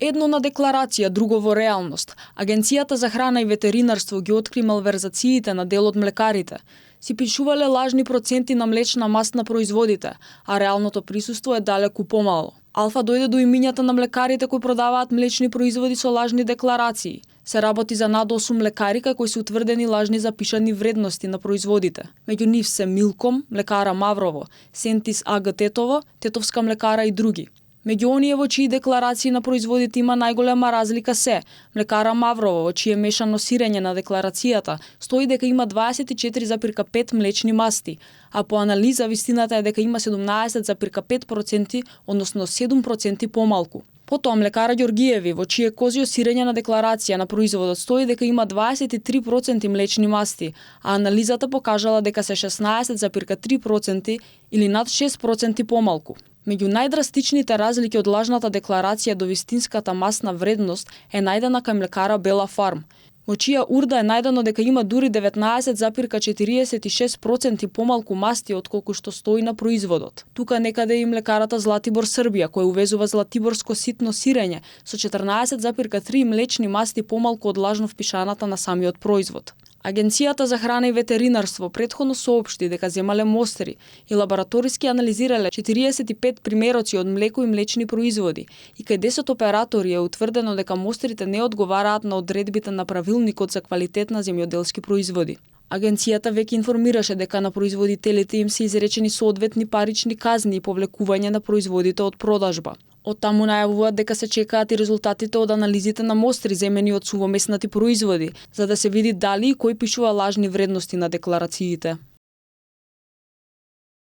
Едно на декларација, друго во реалност. Агенцијата за храна и ветеринарство ги откри малверзациите на дел од млекарите. Си пишувале лажни проценти на млечна маст на производите, а реалното присуство е далеку помало. Алфа дојде до имињата на млекарите кои продаваат млечни производи со лажни декларации. Се работи за над 8 млекари кои се утврдени лажни запишани вредности на производите. Меѓу нив се Милком, млекара Маврово, Сентис АГ Тетово, Тетовска млекара и други. Меѓу оние во чии декларации на производите има најголема разлика се млекара Маврово, во чие мешано сирење на декларацијата стои дека има 24,5 млечни масти, а по анализа вистината е дека има 17,5%, односно 7% помалку. Потоа млекара Ѓоргиеви, во чие козјо сирење на декларација на производот стои дека има 23% млечни масти, а анализата покажала дека се 16,3% или над 6% помалку. Меѓу најдрастичните разлики од лажната декларација до вистинската масна вредност е најдена кај млекара Бела Фарм, во чија урда е најдено дека има дури 19,46% помалку масти отколку што стои на производот. Тука некаде е и млекарата Златибор Србија, која увезува златиборско ситно сирење со 14,3 млечни масти помалку од лажно впишаната на самиот производ. Агенцијата за храна и ветеринарство претходно соопшти дека земале мостри и лабораториски анализирале 45 примероци од млеко и млечни производи и кај 10 оператори е утврдено дека мострите не одговараат на одредбите на правилникот за квалитет на земјоделски производи. Агенцијата веќе информираше дека на производителите им се изречени соодветни парични казни и повлекување на производите од продажба. Од таму најавуваат дека се чекаат и резултатите од анализите на мостри земени од сувомеснати производи, за да се види дали и кој пишува лажни вредности на декларациите.